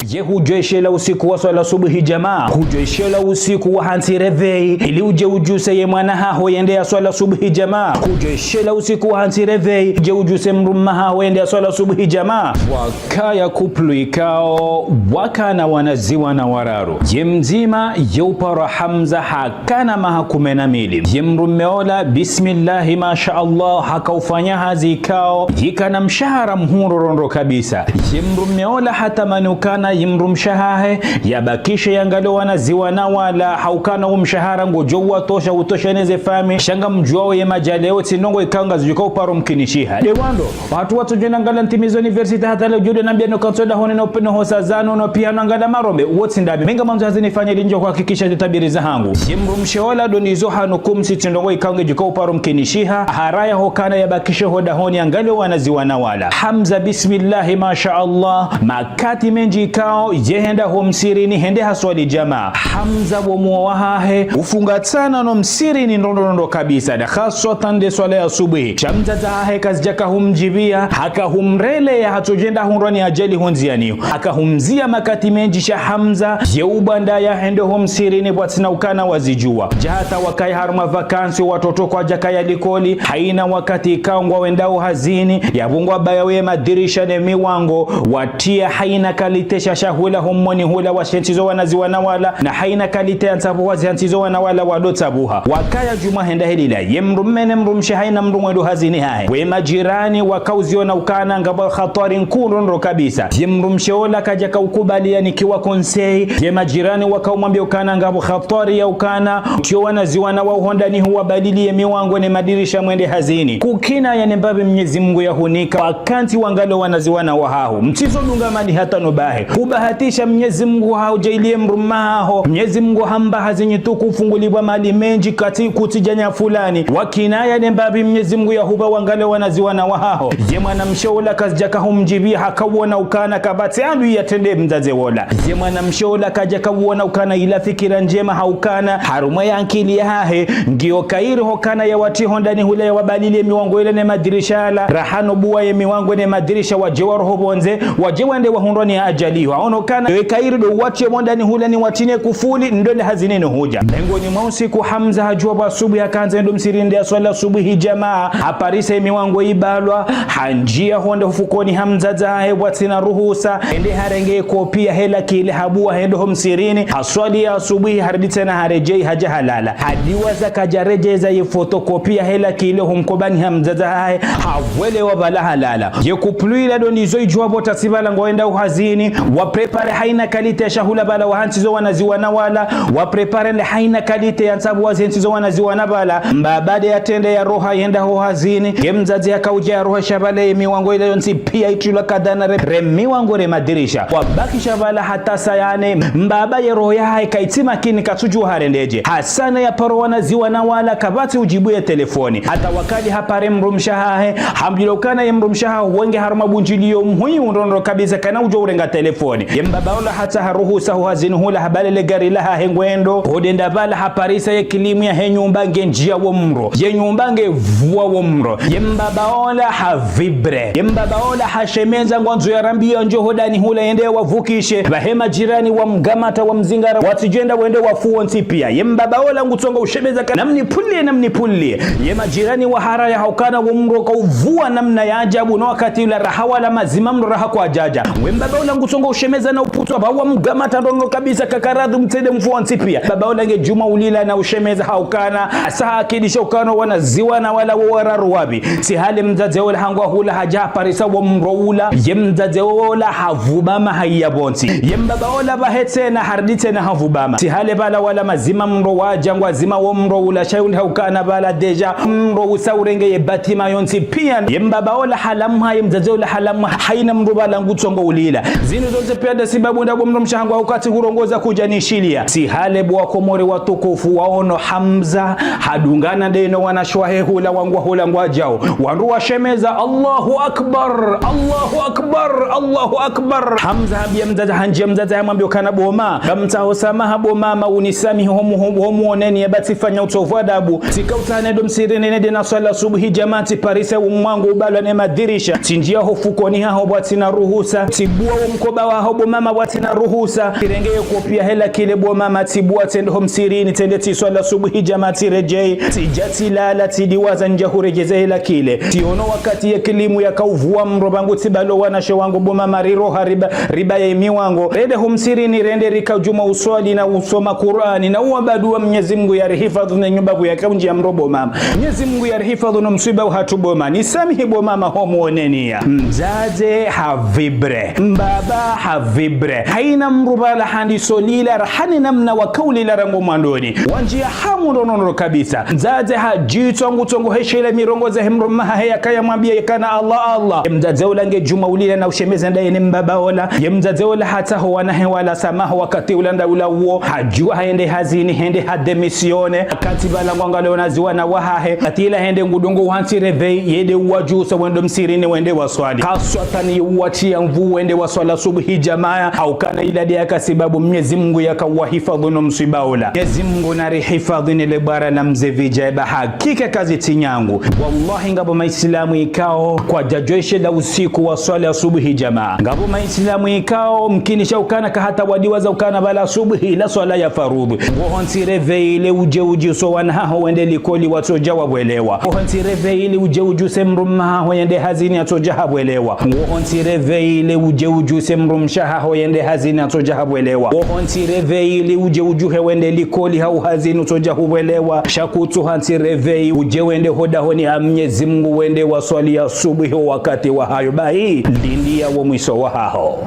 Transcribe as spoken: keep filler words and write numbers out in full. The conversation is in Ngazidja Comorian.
Ye hudjweshelea usiku wa swala subuhi djamaa. Hudjweshelea usiku wa hantsi reveil, ili udje udjuse ye mwana haho yende ya swala subuhi djamaa. Hudjweshelea usiku wa hantsi reveil, udje udjuse mdrume haho yende ya swala subuhi djamaa. Wakaya couple ikao, wakana wanazioni wararu. Ye mdzima, ye upara Hamza hakana maha kume na mili. Ye mdrume ola, bismillahi, masha Allah, haka ufanya hazi ikao, yikana mshahara mhuu ndrondro kabisa. Ye mdrume ola hatamani ukana ye mdrumshe hahe yabakishe yangalie wanazioni wala, ha ukana wo mshahara ngodjo uwatosha, utosha neze famiyi. Sha ngamdjuao ye madjaliwa tsi ndrongoo ikao ngazidjo uka uparo mkinishiha. Nde wandru, hatru watsodjo nangalia ntimizi université hata leo djuu nambia no kantsi dahoni no pvanu hosa zanu no pia nangalia marombe, uwo tsi ndami. Mi ngamandzo hazi nifanye ili ndjo kuhakikisha ze tabiri zahangu. Ye mdrumshe ola ndo nizo hanu kumsi tsi ndrongoo ikao ngedjo uka uparo mkinishiha, haraya hukana yabakishe ho dahoni yangalie wanazioni wala. Hamza, bismillahi, masha Allah, makati mendji ikao, ye henda ho msihirini, hende haswali djamaa. Hamza wo moyo wahahe, ufungatsana no msihirini ndrondro ndrondro kabisa, na haswa tande swala ya subuhi. Sha mdzadze hahe kazidjaka humdjibia, haka humrelea hatsodjo enda hundrwa ni ajali ho ndziani. Haka humzia makati mendji sha Hamza, ye ubanda ya hende ho msihirini pvwatsina ukana wazidjua. Dja hata wakaya harumwa vacances, watoto kwadjakaya likoli, haina wakati ikao ngwawendao hazini, yapvo ngwabayao ye madirisha ne miwango, wa tia haina qualité sha shahula ho moni hula washentsizo wanazioni wala, na haina qualité ya ntsabuha zihantsizo wana wala wado tsabuha. Wakaya djumwa henda helila, ye mdrume ne mdrumshe haina mdru mwendo hazini hahe. We majirani wakauziona ukana ngapvo hatwari nkuu ndrondro kabisa. Ye mdrumshe ola kadjaka ukubali yanikiwa conseil. Ye majirani wakaumwambia ukana ngapvo hatwari ya ukana tio wanazioni wa ho ndani huwabalilie miwango ne madirisha mwende hazini. Kukina yane mbapvi Mnyezi Mungu yahunika, wakantsi wangalie wanazioni wahaho. Mtsizo dunga mali hata no bahe. Kubahatisha Mnyezi Mungu haudjaalie mdrume haho. Mnyezi Mungu hamba hazi nyi tuku ufungulibwa mali mendji kati kutsi djanya fulani. Wakina yane mbapvi Mnyezi Mungu yahupva wangalie wanazioni wahaho. Ye mwanamshe ola kazidjaka humdjibia haka uona ukana kapvatsi andru yatrende mdzadze ola. Ye mwanamshe ola kadjaka uona ukana ila fikira ndjema ha ukana, harumwa ye ankili yahahe, ngiyo kayiri hukana yawatrie ho ndani hula yawabalilie miwango ila ne madirisha yala, raha no bua ye miwango ne madirisha wadje waroho pvondze, wadje wende wahundrwa ni ajali. Haono ukana, ye kayiri ndo uwatrie ho ndani hula ni watrie ne kufuli, ndo ne hazini no hudja. Mengoni mwa usiku Hamza hadjua pvwa subuhi hakandza ndo msihirini ya swala subuhi djamaa, haparisa ye miwango ibalwa, handjia honde hufukoni ha mdzadze hahe pvwatsina ruhusa, hende harenge kopi yahe la clé habua hende ho msihirini, haswali ya asubuhi harudi tsena haredjei hadja halala. Hadiwaza kadjaredjeza ye photocopie yahe la clé ho mkobani ha mdzadze hahe, hapvwelewa pvala halala. Ye couple ila ndo nizo idjua pvo tasi pvala ngwendao hazini, wa préparer haina qualité ya shahula pvala wahantsizo wanazioni wala, wa préparer nde haina qualité ya ntsabuha zihantsizo wanazioni pvala, mbaba nde yatrende yaroha yende ho hazini, ye mdzadze yakaudja yaroha sha pvala ye miwango ila yontsi pia itrilwa cadenas re, re miwango re madirisha. Wabakisha pvala hata saa nne, mbaba ye roho yahahe kaitsi makini katsudjua harendedje. Hasana yaparo wanazioni wala kapvatsi udjibu ye telefoni. Hata wakati hapare mdrumshe hahe, hambilwa ukana ye mdrumshe haho wenge harumwa bundjilio muhimu ndrondro kabisa kana udjo urenga telefoni. Ye mbaba ola hatsaha ruhusa ho hazini hula habalele gari lahahe ngwendo, hode nda pvala haparisa ye clim yahe nyumba ngendjia wo mro. Ye nyumba ngevua wo mro. Ye mbaba ola ha vibré. Ye mbaba ola hashemeza ngwandzo yarambia ndjo ho ndani hula yende wavukishe. Pvahe majirani wamgamata wamzingara. Watsidjenda wende wafu wontsi pia. Ye mbaba ola ngutsongo ushemeza ka namnipvulie, namnipvulie. Ye majirani waharaya ha ukana wo mro kauvua namna ya ajabu no wakati ula raha wala mazima mro raha kwadjadja. We mbaba ola ngutsongo ushemeza na uputswa pvwa wamgamata ndrondro kabisa kakaradhu mtsende mfu wontsi pia. Mbaba ola nge djuma ulila na ushemeza ha ukana, hasa hakidisha ukana wanazioni wala wo wararu wapvi. Tsi hale mdzadze ola hangwa hula hadja haparisa wo mro ula. Ye mdzadze ola havubama haiya pvontsi. Ye mbaba ola pvahe tsena harudi tsena havubama. Tsi hale pvala wala mazima mro wadja ngwazima wo mro ula sha yunde ha ukana pvala déjà mro usa urenge ye bâtiment yontsi pia. Ye mbaba ola halamha, ye mdzadze ola halamha, haina mdru pvala ngutsongo ulila. Zinu zontsi pia nda sibabu nda bo mdrumshe hangu ha ukatsi hurongoza kudja nishilia. Tsi hale bo wakomori watukufu waono Hamza hadungana nde no wanashe wahe hula wangwa hula ngwadjao. Wandru washemeza, "Allahu Akbar, Allahu Akbar, Allahu Akbar." Hamza hambia mdzadze, handjia mdzadze hamwambia ukana bo ma, ngamtsaho samaha bo mama, unisamihi ho mu-, ho mu-, ho muoneni ya pvatsi fanya utovu adabu. Tsika utsaha nende msihirini nende na swala subuhi djamaa, tsiparisa wo mwango ubalwa ne madirisha. Tsindjia ho fukoni haho pvwatsina ruhusa. Tsibua wo mkoba Aho bo mama watsina ruhusa. Tsirenge ye kopi yahe la clé bo mama, tsibuwa tsende ho msihirini, tsende tsiswali asubuhi djamaa, tsiredjeyi. Tsidja tsilala, tsidiwaza ndja huredjeza he la clé. Tsiono wakati ye kilimu yaka uvua mro pvangu, tsibalo wanashe wangu bo mama, riroha riba, riba ye miwango. Rende ho msihirini, rende rika djuma uswali na usoma Kur'ani na uabudu wa Mnyezi Mngu yarihifadhu ne nyumba kuyaka undjia mro bo mama. Mnyezi Mngu yarihifadhu no mswiba uhatru bo mama. Nisamihi bo mama ho mwonenia. Mdzadze ha vibre. Mbaba ha vibre. Haina mdru pvala handiso lila, rahana namna waka ulila rangu mwandoni. Wandjia hamu ndrondrondro kabisa. Mdzadze hadjitsongu tsongu heshelea mirongozi yahe mdrume wahahe yaka yamwambia yekana Allah, Allah. Ye mdzadze ola nge djuma ulila na ushemeza ndaye ne mbaba ola. Ye mdzadze ola hatsaho wanahe wala samaha wakati ula nda ula uwo. Hadjuwa hende hazini, hende ha démissionner. Wakati pvala ngwangalio na ziwana wahahe. Wakati ila hende ngudungo uhantsi réveil, yende uwadjusa wende msihirini wende waswali. Kaswatwani uwatria nvu wende waswali asubuhi djamaa. Haukana ila nde yaka sababu Mnyezi Mngu yaka wahifadhu no mswiba ula. Mnyezi Mngu narihifadhu ne le bwara la mze Vidja, eba hakika kazitsi nyangu. Wallahi ngapvo maislamu ikao kwadjadjweshelea usiku waswali asubuhi djamaa. Ngapvo maislamu ikao mkinisha ukana kahata wadiwaza ukana pvala asubuhi la swala ya faradhwi. Ngo hantsi réveil ile udje udjuse wana haho wende likoli watsodja wabwelewa. Ngo hantsi réveil ile udje udjuse mdrume haho yende hazini yatsodja habwelewa. Ngo hantsi réveil ile udje udjuse mdrumshe haho yende hazini yatsodja habwelewa. Ngo hantsi réveil ile udje udjuhe wende likoli hau hazini utsodja hubwelewa. Sha kutsu hantsi réveil udje wende ho dahoni ha Mnyezi Mngu wende waswali asubuhi ho wakati wahayo. Bahi, lindiya wo mwiso wahaho.